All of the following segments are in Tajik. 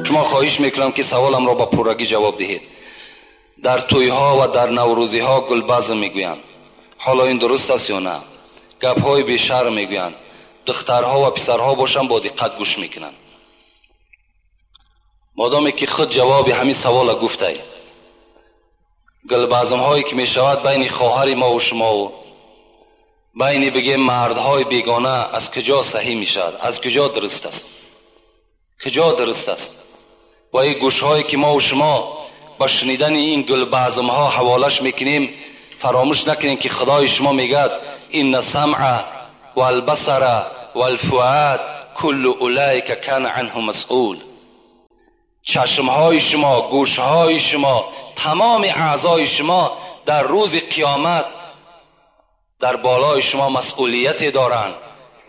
Шумо хоҳиш мекунам, ки саволамро ба пуррагӣ ҷавоб диҳед. Дар тӯйҳо ва дар наврӯзиҳо гулбазм мегӯянд. Ҳоло ин дуруст аст ё на? Гапҳои бешарм мегӯянд. Духтарҳо ва писарҳо бошанд, бо диққат гӯш мекунанд. Модоме ки худ ҷавоби ҳамин савола гуфтай, гулбазмҳое ки мешавад байни хоҳари мо ва шумову байни бигем мардҳои бегона аз куҷо саҳӣ мешавад? Аз куҷо дуруст аст? Куҷо дуруст аст? Ва ин гӯшҳое ки мо ва шумо ба шунидани ин гулбазмҳо ҳаволаш мекунем, фаромӯш накунем, ки худои шумо мегӯяд: инна самъа валбасара валфуад куллу улайка кана анҳу масъул. Чашмҳои шумо, гӯшҳои шумо, тамоми аъзои шумо дар рӯзи қиёмат дар болои шумо масъулияте доранд.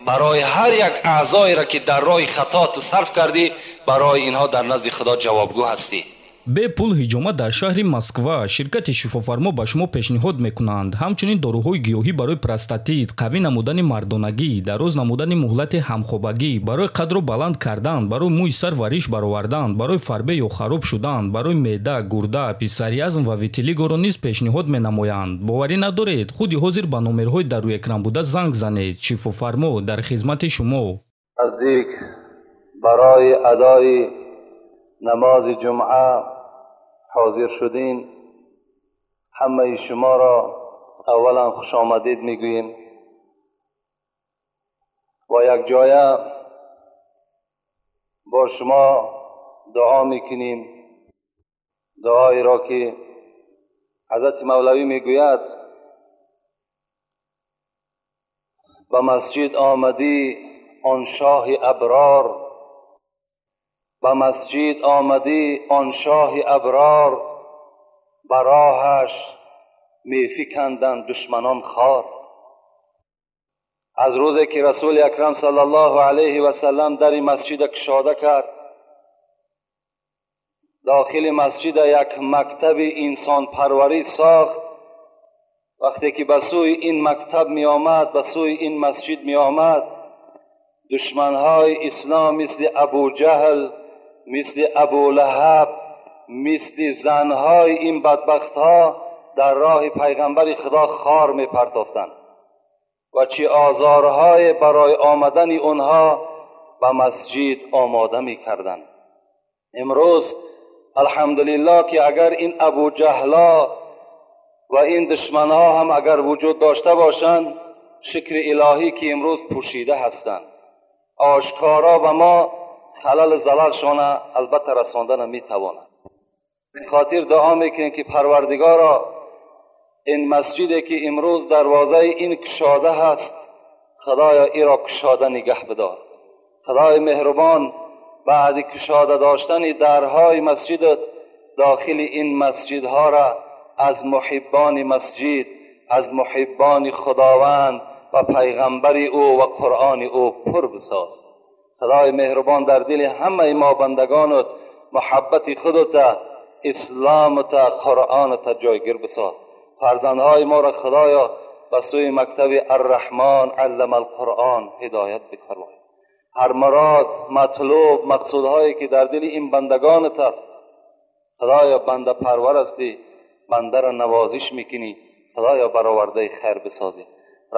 Барои ҳар як аъзоеро ки дар роҳи хато ту сарф кардӣ, барои инҳо дар назди худо ҷавобгӯ ҳастӣ. Бепул ҳиҷома дар шаҳри Москва. Ширкати Шифофармо ба шумо пешниҳод мекунанд ҳамчунин доруҳои гиёҳӣ барои простатит, қавӣ намудани мардонагӣ, дароз намудани муҳлати ҳамхобагӣ, барои қадро баланд кардан, барои мӯи сар ва риш баровардан, барои фарбе ё хароб шудан, барои меъда, гурда, псориаз ва витилигоро низ пешниҳод менамоянд. Боварӣ надоред? Худи ҳозир ба номерҳои дар рӯи экран буда занг занед. Шифофармо дар хизмати шумо. Наздик барои адои намози ҷумъа ҳозир шудин, ҳамаи шуморо аввалан хушомадид мегӯем ва якҷоя бо шумо дуо мекунем. Дуоеро ки ҳазрати Мавлавӣ мегӯяд: ба масҷид омадӣ он шоҳи аброр, ба масҷид омадӣ он шоҳи аброр, ба роҳаш мефиканданд душманон хор. Аз рӯзе ки расули акрам саллаллоҳу алайҳи васаллам дари масҷида кушода кард, дохили масҷида як мактаби инсонпарварӣ сохт. Вақте ки ба сӯи ин мактаб меомад, ба сӯи ин масҷид меомад, душманҳои ислом мисли Абуҷаҳл, мисли Абулаҳаб, мисли занҳои ин бадбахтҳо дар роҳи пайғамбари худо хор мепартофтанд ва чӣ озорҳое барои омадани онҳо ба масҷид омода мекарданд. Имрӯз алҳамдулиллоҳ, ки агар ин Абуҷаҳло ва ин душманҳо ҳам агар вуҷуд дошта бошанд, шукри илоҳӣ, ки имрӯз пӯшида ҳастанд, ошкоро ба мо халал залалшона албатта расонда наметавонад. Хотир дуо мекунем, ки парвардигоро, ин масҷиде ки имрӯз дарвозаи ин кушода ҳаст, худоё иро кушода нигаҳ бидор. Худои меҳрубон, баъди кушода доштани дарҳои масҷидат дохили ин масҷидҳоро аз муҳиббони масҷид, аз муҳиббони худованд ва пайғамбари ӯ ва қуръони ӯ пур бисоз. Худои меҳрубон, дар дили ҳамаи мо бандагонат муҳаббати худата, исломата, қуръоната ҷойгир бисоз. Фарзандҳои моро худоё ба сӯи мактаби Арраҳмон аллама алқуръон ҳидоят бифармой. Ҳар мурод, матлуб, мақсудҳое ки дар дили ин бандагонат аст, худоё банда парвар ҳастӣ, бандаро навозиш мекунӣ, худоё баровардаи хайр бисозӣ.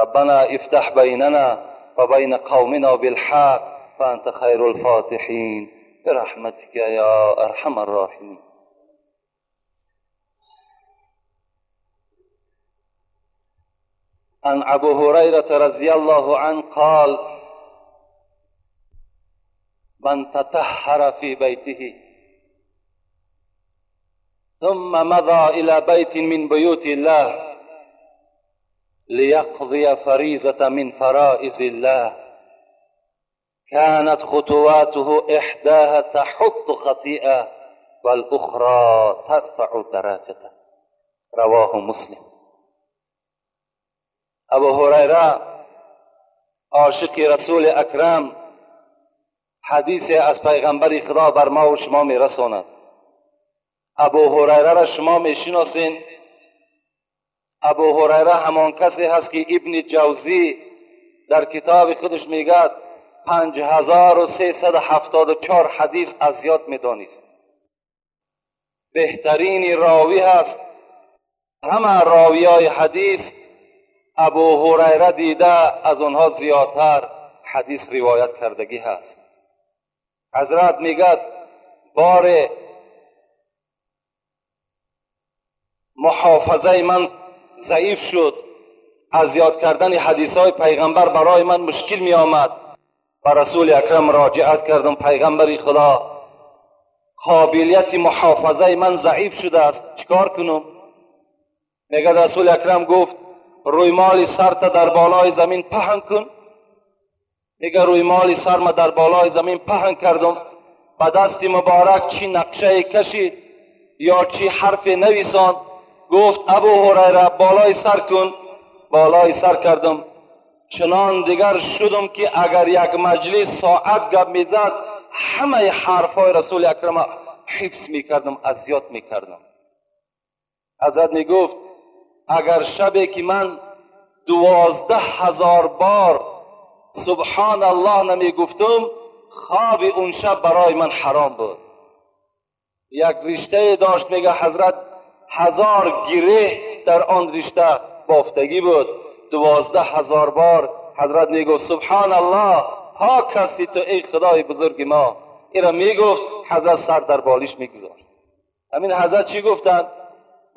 ربنا افتح بيننا وبين قومنا بالحق فأنت خير الفاتحين برحمتك يا أرحم الراحمين. عن أبو هريرة رضي الله عنه قال: من تطهر في بيته ثم مضى إلى بيت من بيوت الله ليقضي فريضة من فرائض الله كانت خطواته إحداها تحط خطيئة والأخرى ترفع درجته. رواه مسلم. ابو هریره عاشق رسول اکرم حدیث از پیغمبر خدا بر ما و شما میرساند. ابو هریره را شما میشناسین؟ ابو هریره همان کسی هست که ابن جوزی در کتاب خودش میگد 5374 ҳадис аз ёд медонист. Беҳтарини ровӣ ҳаст. Ҳама ровиёи ҳадис Абу Ҳурайра дида аз онҳо зиёдтар ҳадис ривоят кардагӣ ҳаст. Ҳазрат мегӯяд боре муҳофизаи ман заиф шуд, аз ёд кардани ҳадисҳои пайғамбар барои ман мушкил меомад. Ба Расули Акрам муроҷиат кардам: пайғамбари Худо, қобилияти муҳофизаи ман заиф шудааст, чикор кунам? Мегӯяд Расули Акрам гуфт: рӯймоли сарта дар болои замин паҳн кун. Мегӯяд рӯймоли сарма дар болои замин паҳн кардам, ба дасти муборак чӣ нақшае кашид ё чӣ ҳарфе нависонд. Гуфт: Абу Ҳурайра, болои сар кун. Болои сар кардам. Чунон дигар шудам ки агар як маҷлис соат гап мезад, ҳамаи ҳарфҳои Расули Акрама ҳифз мекардам, аз ёд мекардам. Ҳазрат мегуфт агар шабе ки ман 12 000 бор субҳон аллоҳ намегуфтум, хоби он шаб барои ман ҳаром буд. Як риштае дошт, мега ҳазрат, 1000 гиреҳ дар он ришта бофтагӣ буд. 12 000 бор ҳазрат мегуфт: субҳон аллоҳ, пок ҳастӣ ту эй Худои бузурги мо. Инро мегуфт, ҳазрат сар дар болиш мегузошт. Ҳамин ҳазрат чӣ гуфтанд?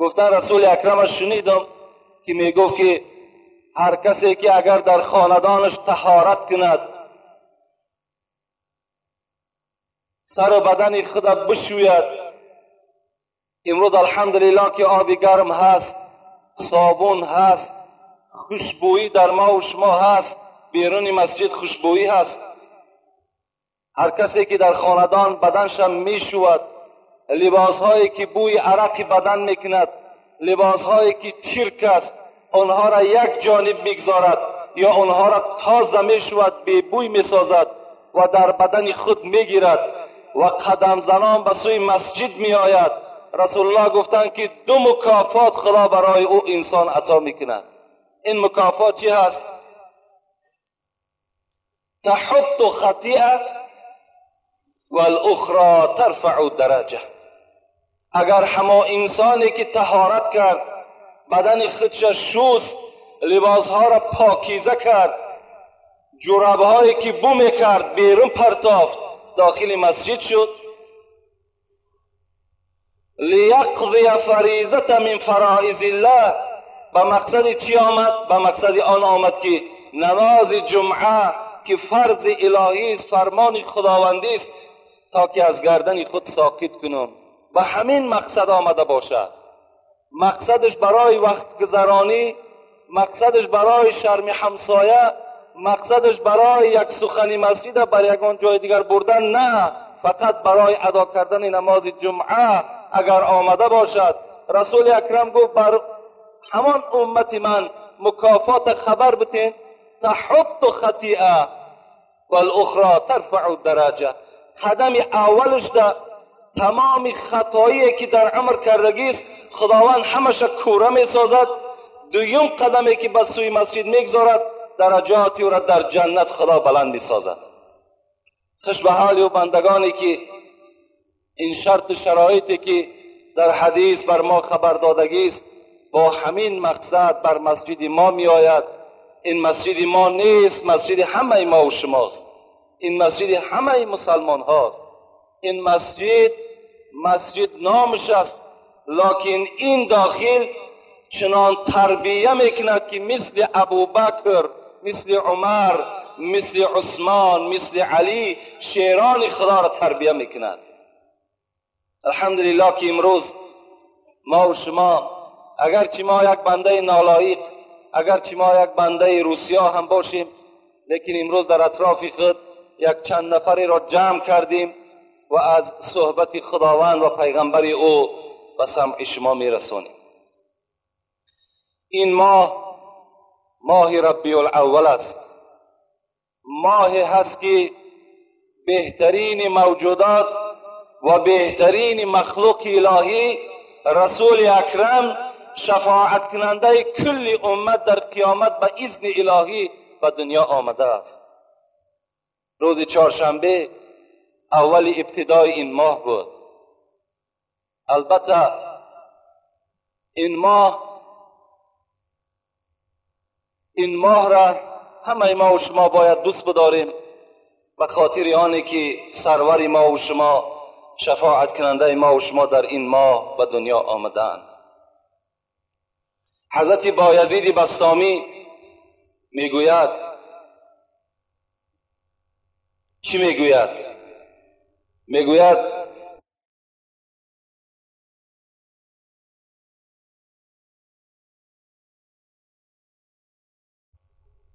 Гуфтанд Расули Акрама шунидам ки мегуфт ки ҳар касе ки агар дар хонадонаш таҳорат кунад, сару бадани худа бишӯяд. Имрӯз алҳамдулиллоҳ ки оби гарм ҳаст, собун ҳаст, хушбӯӣ дар мову шумо ҳаст, беруни масҷид хушбӯӣ ҳаст. Ҳар касе ки дар хонадон баданша мешӯяд, либосҳое ки бӯи арақи бадан мекунад, либосҳое ки чирк аст, онҳоро як ҷониб мегузорад ё онҳоро тоза мешӯяд, бебӯй месозад ва дар бадани худ мегирад ва қадамзанон ба сӯи масҷид меояд. Расулуллоҳ гуфтанд ки ду мукофот Худо барои ӯ инсон ато мекунад. Ин мукофот чӣ ҳаст? Таҳутту хатиа валухро тарфаъу дараҷа. Агар ҳамо инсоне ки таҳорат кард, бадани худша шуст, либосҳоро покиза кард, ҷурабҳое ки бӯ мекард берун партофт, дохили масҷид шуд, лияқзия фаризата мин фароизиллаҳ, ба мақсади чӣ омад? Ба мақсади он омад ки намози ҷумъа ки фарзи илоҳист, фармони худовандист, то ки аз гардани худ соқит кунам. Ба ҳамин мақсад омада бошад. Мақсадаш барои вақтгузаронӣ, мақсадаш барои шарми ҳамсоя, мақсадаш барои як сухани масҷида бар ягон ҷои дигар бурдан на, фақат барои адо кардани намози ҷумъа агар омада бошад. Расули Акрам гуфт бар ҳамон уммати ман мукофота хабар битен: таҳутту хатиа валухро тарфаъу дараҷа. Қадами аввалашда тамоми хатоие ки дар умр кардагист, Худованд ҳамаша кӯра месозад. Дуюм қадаме ки ба сӯи масҷид мегузорад, дараҷоти ӯро дар ҷаннат Худо баланд месозад. Хуш ба ҳоли ӯ бандагоне ки ин шарту шароите ки дар ҳадис бар мо хабар додагист, бо ҳамин мақсад бар масҷиди мо меояд. Ин масҷиди мо нест, масҷиди ҳамаи мову шумост. Ин масҷиди ҳамаи мусалмонҳост. Ин масҷид масҷид номаш аст, локин ин дохил чунон тарбия мекунад ки мисли Абубакр, мисли Умар, мисли Усмон, мисли Алӣ шерони Худоро тарбия мекунад. Алҳамдулиллоҳ ки имрӯз мову шумо, агарчи мо як бандаи нолоиқ, агарчи мо як бандаи русия ҳам бошем, лекин имрӯз дар атрофи худ як чанд нафареро ҷамъ кардем ва аз суҳбати Худованд ва пайғамбари ӯ ба самъи шумо мерасонем. Ин моҳ моҳи Рабиулаввал аст, моҳе ҳаст ки беҳтарини мавҷудот ва беҳтарини махлуқи илоҳӣ Расули Акрам, шафоаткунандаи кулли уммат дар қиёмат, ба изни илоҳӣ ба дунё омадааст. Рӯзи чоршанбе аввали ибтидои ин моҳ буд. Албатта ин моҳ ра ҳамаи мо ва шумо бояд дӯст бидорем, ба хотири оне ки сарвари мо ва шумо, шафоаткунандаи мо ва шумо дар ин моҳ ба дунё омадаанд. Ҳазрати Боязиди Бастомӣ мегӯяд, чӣ мегӯяд? Мегӯяд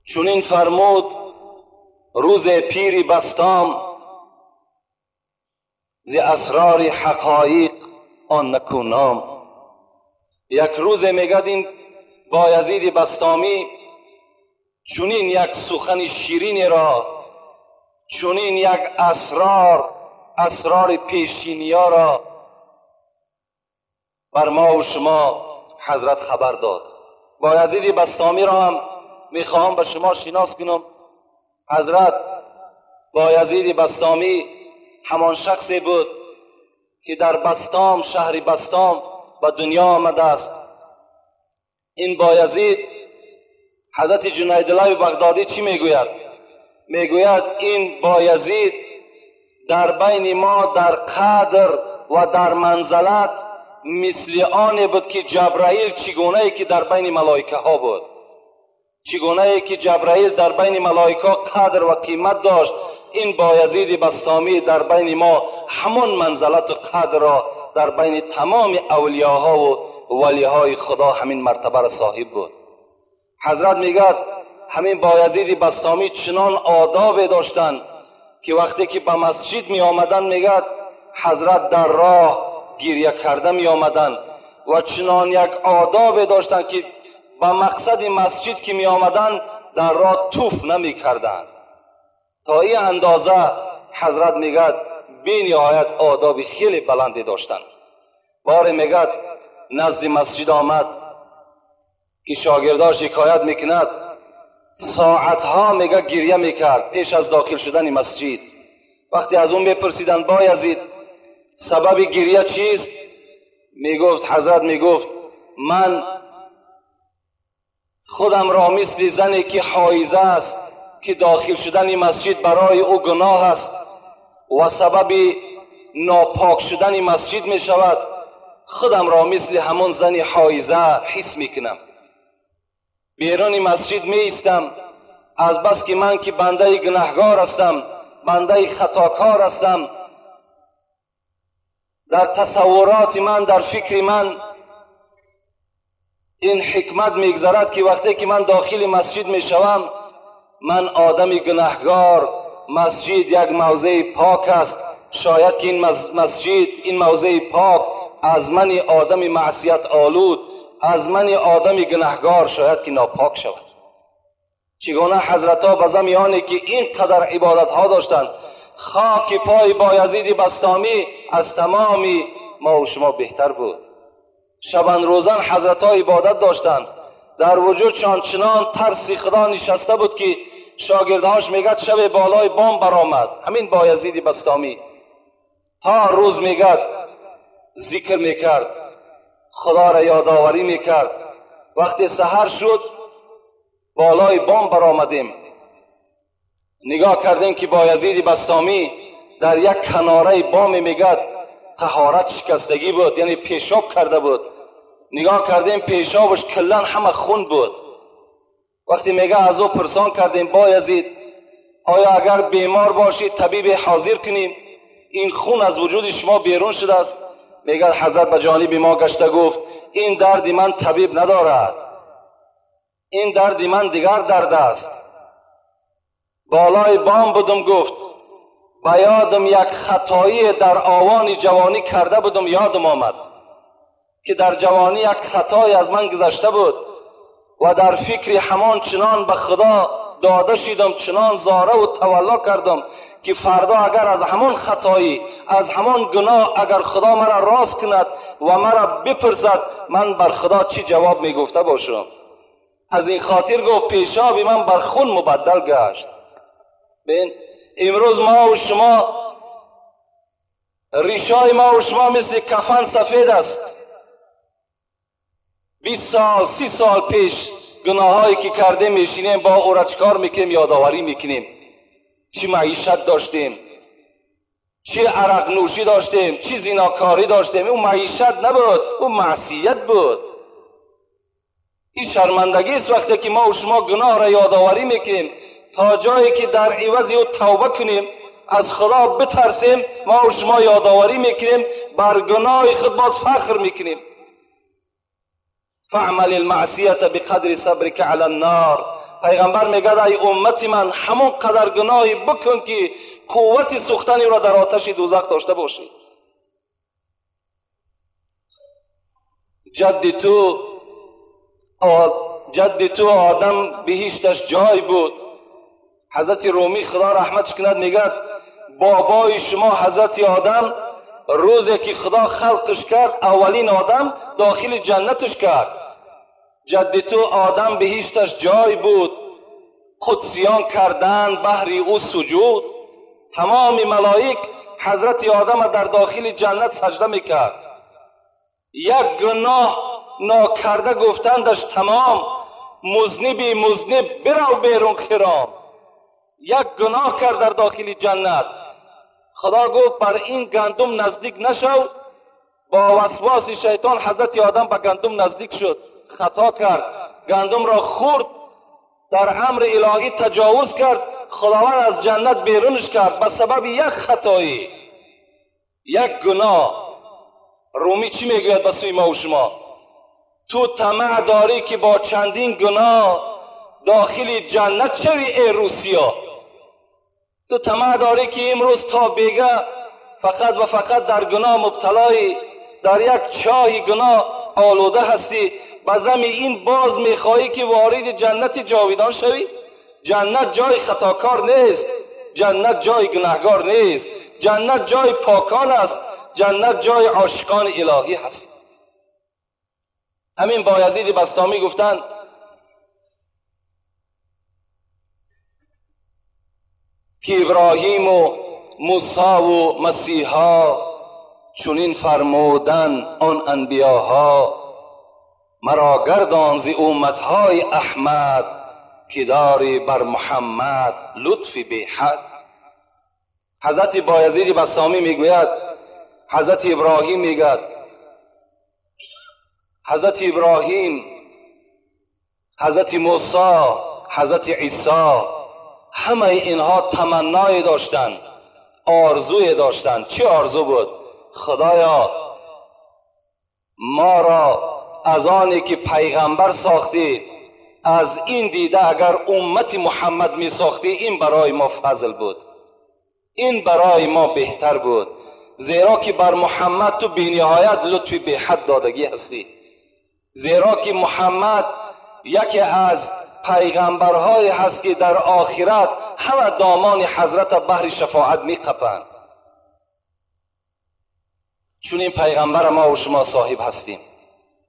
чунин фармуд рӯзе пири Бастом, зи асрори ҳақоиқ он накӯ ном. Як рӯзе мегӯяд ин Боязиди Бастомӣ чунин як сухани ширинеро, чунин як асрори пешиниёро бар мо ва шумо ҳазрат хабар дод. Боязиди Бастомиро ҳам мехоҳам ба шумо шинос кунам. Ҳазрат Боязиди Бастомӣ ҳамон шахсе буд ки дар Бастом, шаҳри Бастом ба дунё омадааст. Ин Боязид, ҳазрати Ҷунайдуллоҳи Бағдодӣ чӣ мегӯяд? Мегӯяд ин Боязид дар байни мо дар қадр ва дар манзалат мисли оне буд ки Ҷабраил чӣ гунае ки дар байни малоикаҳо буд, чӣ гунае ки Ҷабраил дар байни малоикаҳо қадр ва қимат дошт, ин Боязиди Бастомӣ дар байни мо ҳамон манзалату қадрро дар байни тамоми авлиёҳо ва валиҳои Худо ҳамин мартабаро соҳиб буд. Ҳазрат мегӯяд ҳамин Боязиди Бастомӣ чунон одобе доштанд ки вақте ки ба масҷид меомаданд, мегӯяд ҳазрат дар роҳ гиря карда меомаданд ва чунон як одобе доштанд ки ба мақсади масҷид ки меомаданд дар роҳ туф намекарданд. То ин андоза ҳазрат мегӯяд бениҳоят одоби хеле баланде доштанд. Боре мегӯяд назди масҷид омад ки шогирдҳо шикоят мекунад, соатҳо мегӯяд гиря мекард пеш аз дохил шудани масҷид. Вақте аз он мепурсиданд Боязид сабаби гиря чист, мегуфт ҳазрат мегуфт ман худамро мисли зане ки ҳоиза аст, ки дохил шудани масҷид барои ӯ гуноҳ аст ва сабаби нопок шудани масҷид мешавад, худамро мисли ҳамон зани ҳоиза ҳис мекунам. Беруни масҷид меистам, аз бас ки ман ки бандаи гунаҳгор ҳастам, бандаи хатокор ҳастам, дар тасаввуроти ман, дар фикри ман ин ҳикмат мегзарад ки вақте ки ман дохили масҷид мешавам, ман одами гунаҳгор, масҷид як мавзеи пок аст, шояд ки ин масҷид, ин мавзеи пок аз мани одами маъсият олуд, аз мани одами гунаҳгор шояд ки нопок шавад. Чӣ гуна ҳазратҳо ба зами оне ки ин қадар ибодатҳо доштанд, хоки пои Боязиди Бастомӣ аз тамоми мо ва шумо беҳтар буд. Шабанрӯзан ҳазратҳо ибодат доштанд, дар вуҷудшон чунон тарси Худо нишаста буд ки шогирдҳош мегӯяд шабе болои бом баромад ҳамин Боязиди Бастомӣ, то рӯз мегӯяд зикр мекард, Худоро ёдоварӣ мекард. Вақте саҳар шуд болои бом баромадем, нигоҳ кардем ки Боязиди Бастомӣ дар як канораи боме мегӯяд таҳорат шикастагӣ буд, яъне пешоб карда буд. Нигоҳ кардем пешобаш каллан ҳама хун буд. Вақте мегӯяд аз ӯ пурсон кардем Боязид, оё агар бемор бошӣ табибе ҳозир кунем, ин хун аз вуҷуди шумо берун шудааст? Мегӯяд ҳазрат ба ҷониби мо гашта гуфт ин дарди ман табиб надорад, ин дарди ман дигар дард аст. Болои бом будум, гуфт ба ёдам як хатоие дар овони ҷавонӣ карда будум, ёдам омад ки дар ҷавонӣ як хатое аз ман гузашта буд ва дар фикри ҳамон чунон ба Худо дода шидам, чунон зораву тавалло кардам ки фардо агар аз ҳамон хатоӣ, аз ҳамон гуноҳ агар Худо мара рост кунад ва мара бипурсад, ман бар Худо чӣ ҷавоб мегуфта бошам? Аз ин хотир гуфт пешоби ман бар хун мубаддал гашт. Бин Имрӯз мо шумо ришои мо шумо мисли кафан сафед аст. 20 сол 30 сол пеш гуноҳҳое ки кардем мешинем бо ӯра чикор мекунем, ёдоварӣ мекунем. Чӣ маишат доштем, чӣ арақнӯшӣ доштем, чӣ зинокорӣ доштем. Ӯ маишат набуд, ӯ маъсият буд. Ин шармандагист вақте ки мо шумо гуноҳро ёдоварӣ мекунем, то ҷое ки дар ивази ӯ тавба кунем, аз Худо битарсем, мо шумо ёдоварӣ мекунем, бар гуноҳи худ боз фахр мекунем. فاعمل المعصیة بقدر صبرك على النار. پیغمبر میگه ای امت من، همون قدر گناهی بکن که قوت سوختنی را در آتش دوزخ داشته باشی. جد تو آدم بهشتش جای بود. حضرت رومی خدا رحمتش کند میگه بابای شما حضرت آدم روزی که خدا خلقش کرد، اولین آدم داخل جنتش کرد. جد تو آدم بهشتش جای بود، قدسیان کردن بهری او سجود. تمام ملائک حضرت آدم در داخل جنت سجده میکرد. یک گناه ناکرده گفتندش تمام، مذنبی مذنب برو بیرون خرام. یک گناه کرد در داخل جنت، خدا گفت بر این گندم نزدیک نشو. با وسواس شیطان حضرت آدم به گندم نزدیک شد، خطا کرد، گندم را خورد، در امر الهی تجاوز کرد، خداوند از جنت بیرونش کرد به سبب یک خطایی، یک گناه. رومی چی میگوید به سوی ما و شما؟ تو طمع داری که با چندین گناه داخل جنت شوی ای روسیا. تو طمع داری که امروز تا بیگه فقط و فقط در گناه مبتلایی، در یک چاه گناه آلوده هستی، به زمین این باز میخواهی که وارد جنت جاویدان شوی؟ جنت جای خطاکار نیست، جنت جای گناهگار نیست، جنت جای پاکان است، جنت جای عاشقان الهی هست. همین بایزید بسطامی گفتند که ابراهیم و موسی و مسیحا چنین فرمودن آن انبیاها، مرا گردان ز امتهای احمد که داری بر محمد لطف بی حد. حضرت بایزید بسطامی میگوید، حضرت ابراهیم میگوید، حضرت ابراهیم، حضرت موسی، حضرت عیسی، همه اینها تمنای داشتند، آرزوی داشتند. چه آرزو بود؟ خدایا ما را از آنی که پیغمبر ساختی، از این دیده اگر امت محمد می ساختی، این برای ما فضل بود، این برای ما بهتر بود، زیرا که بر محمد تو بی‌نهایت لطف بی حد دادگی هستی، زیرا که محمد یکی از پیغمبرهای هست که در آخرت همه دامان حضرت بهر شفاعت می قپند. چون این پیغمبر ما و شما صاحب هستیم،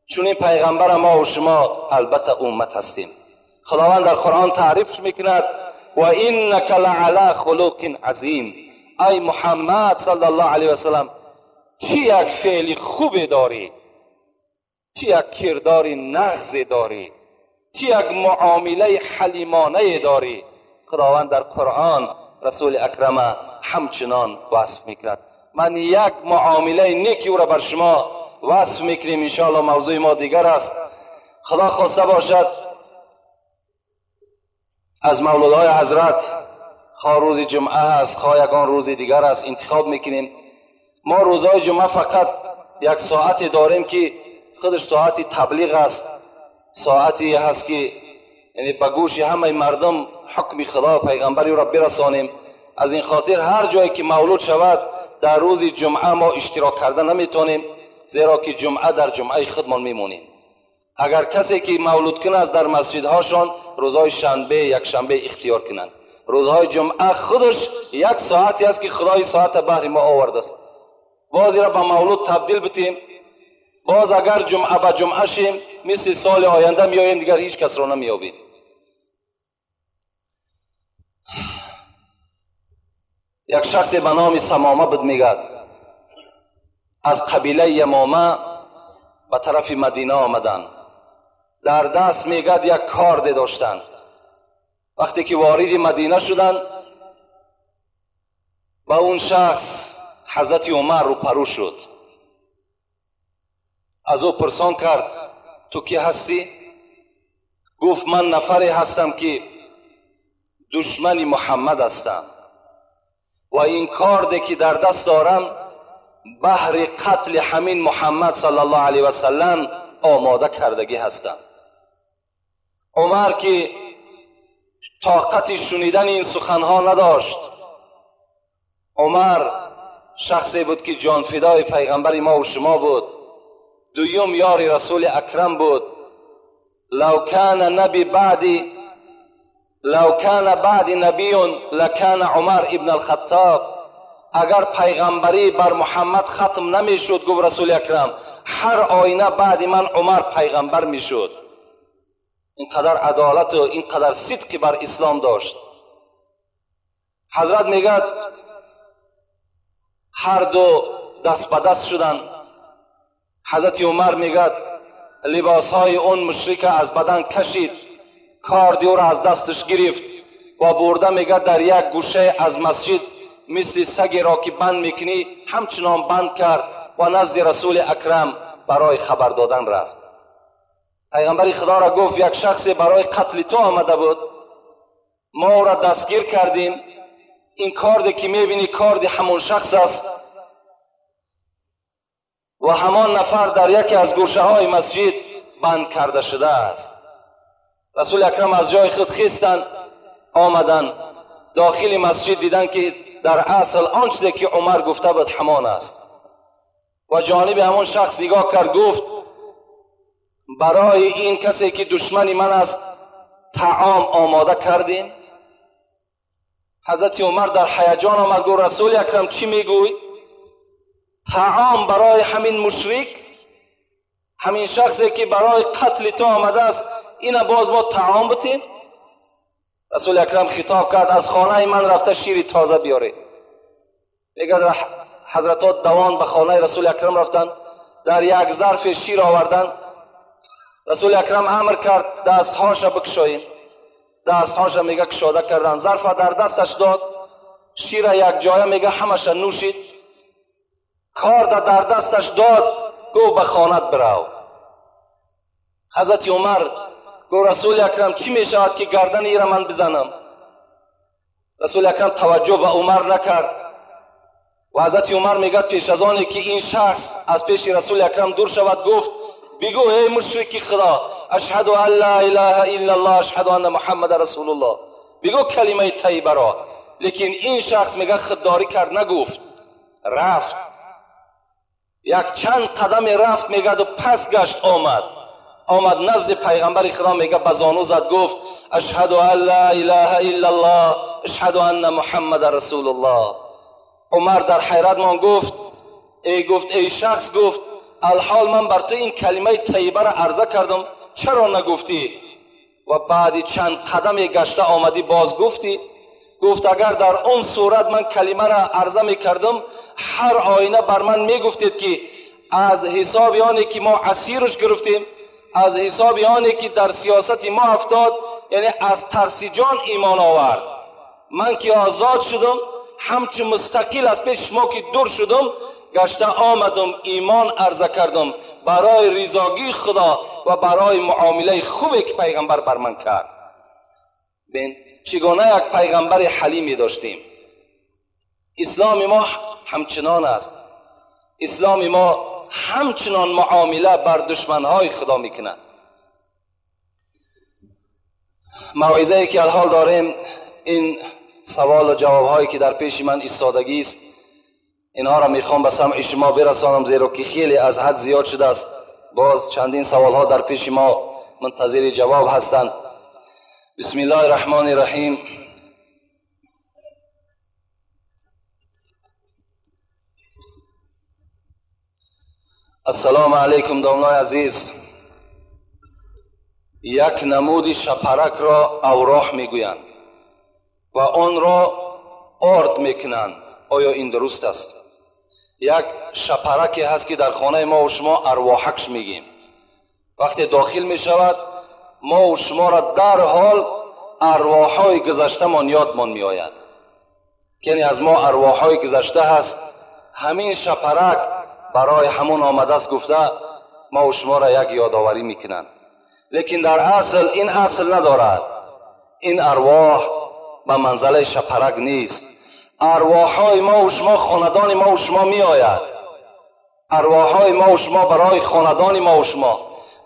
چون این پیغمبر ما و شما البته امت هستیم. خداوند در قرآن تعریف میکند و انک لعلی خلق عظیم. ای محمد صلی الله علیه و سلم، چی یک فعل خوب داری، چی یک کردار نغز داری، چی یک معامله حلیمانه داری. خداوند در قرآن رسول اکرم همچنان وصف میکند. من یک معامله نیکی او را بر شما وصف میکنیم. انشاءالله موضوع ما دیگر است. خدا خواسته باشد از مولودهای حضرت، خواه روز جمعه است خواه یگان روز دیگر است، انتخاب میکنیم. ما روزهای جمعه فقط یک ساعت داریم که خودش ساعت تبلیغ است، ساعتی هست که یعنی به گوش همه مردم حکم خدا و پیغمبری را برسانیم. از این خاطر هر جایی که مولود شود در روز جمعه ما اشتراک کرده نمیتونیم، زیرا که جمعه در جمعه خودمان میمونیم. اگر کسی که مولود کنه از در مسجدهاشان روزهای شنبه یک شنبه اختیار کنند. روزهای جمعه خودش یک ساعتی است که خدای ساعت بهر ما آورده است. باز را به مولود تبدیل بتیم، باز اگر جمعه به جمعه شیم مثل سال آینده میاییم دیگر هیچ کس را نمیابیم. Як шахсе ба номи Самома буд, мегӯяд, аз қабилаи Ямома ба тарафи Мадина омаданд. Дар даст, мегӯяд, як корде доштанд. Вақте ки вориди Мадина шуданд, ба он шахс ҳазрати Умар рӯпарӯ шуд. Аз ӯ пурсон кард: ту кӣ ҳастӣ? Гуфт: ман нафаре ҳастам ки душмани Муҳаммад ҳастам ва ин корде ки дар даст дорам баҳри қатли ҳамин Муҳаммад саллаллоҳу алайҳи васаллам омода кардагӣ ҳастам. Умар ки тоқати шунидани ин суханҳо надошт, Умар шахсе буд ки ҷонфидои пайғамбари мо ва шумо буд, дуюм ёри расули акрам буд. Лав кана наби баъди лав кана баъди набиюн лакана Умар ибн алхаттоб. Агар пайғамбарӣ бар Муҳаммад хатм намешуд, гуфт расули акрам, ҳар оина баъди ман Умар пайғамбар мешуд. Ин қадар адолату ин қадар сидқи бар ислом дошт. Ҳазрат мегӯяд, ҳар ду даст ба даст шуданд. Ҳазрати Умар мегӯяд, либосҳои он мушрика аз бадан кашид, корди ӯро аз дасташ гирифт ва бурда, мегӯяд, дар як гӯшае аз масҷид мисли сагеро ки банд мекунӣ ҳамчунон банд кард ва назди расули акрам барои хабар додан рафт. Пайғамбари худоро гуфт: як шахсе барои қатли ту омада буд, мо ӯро дастгир кардем. Ин корде ки мебинӣ корди ҳамон шахс аст ва ҳамон нафар дар яке аз гӯшаҳои масҷид банд карда шудааст. Расули акрам аз ҷои худ хистанд, омаданд дохили масҷид, диданд ки дар асл он чизе ки Умар гуфта буд ҳамон аст. Ва ҷониби ҳамон шахс нигоҳ кард, гуфт: барои ин касе ки душмани ман аст таом омода кардем? Ҳазрати Умар дар ҳаяҷон омад, гуфт: расули акрам, чӣ мегӯй? Таом барои ҳамин мушрик, ҳамин шахсе ки барои қатли ту омадааст, ина боз мо таом бутем? Расули акрам хитоб кард: аз хонаи ман рафта шири тоза биёред. Мегӯяд, ҳазратот давон ба хонаи расули акрам рафтанд, дар як зарфе шир оварданд. Расули акрам амр кард: дастҳоша бикушоем. Дастҳоша, мега, кушода карданд, зарфа дар дасташ дод, шира якҷоя, мега, ҳамаша нӯшид, корда дар дасташ дод, гуфт: ба хонат бирав. Ҳазрати Умар гуфт: расули акрам, чӣ мешавад ки гардани ира ман бизанам? Расули акрам таваҷҷӯҳ ба Умар накард ва ҳазрати Умар мегӯяд, пеш аз оне ки ин шахс аз пеши расули акрам дур шавад, гуфт: бигӯ эй мушрики худо, ашҳаду ан ла илаҳа иллаллоҳ, ашҳаду анна муҳаммада расулуллоҳ, бигӯ калимаи тайибаро. Лекин ин шахс, мегӯяд, худдорӣ кард, нагуфт, рафт. Як чанд қадаме рафт, мегӯяд, пас гашт омад. Омад назди пайғамбари худо, мегӯяд, ба зону зад, гуфт: ашҳаду ан ла илаҳа иллаллоҳ, ашҳаду анна муҳаммада расулуллоҳ. Умар дар ҳайрат мон, гуфт: эй, гуфт, эй шахс, гуфт, алҳол ман бар ту ин калимаи тайибаро арза кардам, чаро нагуфтӣ? Ва баъди чанд қадаме гашта омадӣ боз гуфтӣ. Гуфт: агар дар он сурат ман калимаро арза мекардам, ҳар оина бар ман мегуфтед ки аз ҳисоби оне ки мо асирш гирифтем, аз ҳисоби оне ки дар сиёсати мо афтод, яъне аз тарси ҷон имон овард. Ман ки озод шудам, ҳамчун мустақил аз пеши шумо ки дур шудам, гашта омадам, имон арза кардам барои ризогии худо ва барои муомилаи хубе ки пайғамбар бар ман кард. Бин, чӣ гуна як пайғамбари ҳалиме доштем. Исломи мо ҳамчунон аст. Исломи мо ҳамчунон муомила бар душманҳои худо мекунад. Мавъизае ки алҳол дорем, ин савол ва ҷавобҳое ки дар пеши ман истодагӣ аст, инҳоро мехоҳам ба самъи шумо бирасонам, зеро ки хеле аз ҳад зиёд шудааст. Боз чандин саволҳо дар пеши мо мунтазири ҷавоб ҳастанд. Бисмиллоҳи раҳмони раҳим. Ассалому алайкум, домлои азиз. Як намуди шапаракро авроҳ мегӯянд ва онро орд мекунанд. Оё ин дуруст аст? Як шапараке ҳаст, ки дар хонаи мо шумо арвоҳакш мегӯем. Вақте дохил мешавад, мо шуморо дарҳол арвоҳҳои гузаштамон ёдмон меояд, яъне аз мо арвоҳҳои гузашта ҳаст. Ҳамин шапарак барои ҳамон омадааст, гуфта мо шуморо як ёдоварӣ мекунанд. Лекин дар асл ин асл надорад. Ин арвоҳ ба манзалаи шапарак нест. Арвоҳҳои мо шумо хонадони мо шумо меояд. Арвоҳҳои мо шумо барои хонадони мо шумо,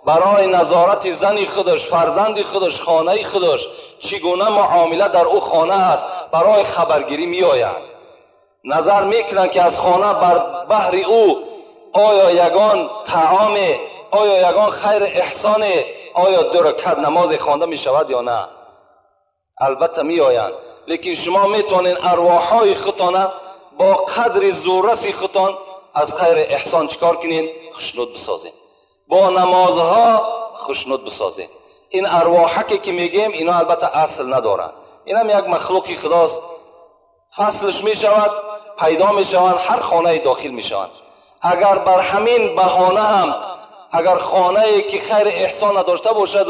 барои назорати зани худаш, фарзанди худаш, хонаи худаш, чӣ гуна муомила дар ӯ хона аст, барои хабаргирӣ меоянд. Назар мекунанд, ки аз хона бар баҳри ӯ оё ягон таоме, оё ягон хайри эҳсоне, оё ду ракат намозе хонда мешавад ё на. Албатта меоянд, лекин шумо метавонед арвоҳҳои худтона бо қадри зурраси худтон аз хайри эҳсон чӣ кор кунед? Хушнуд бисозед, бо намозҳо хушнуд бисозед. Ин арвоҳаке ки мегӯем, ино албатта асл надоранд. Инам як махлуқи худост. Фаслш мешавад, пайдо мешаванд, ҳар хонае дохил мешаванд. Агар бар ҳамин баҳона ҳам, агар хонае ки хайри эҳсон надошта бошад,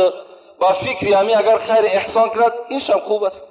ба фикри ҳамин агар хайри эҳсон кунад, иншам хуб аст.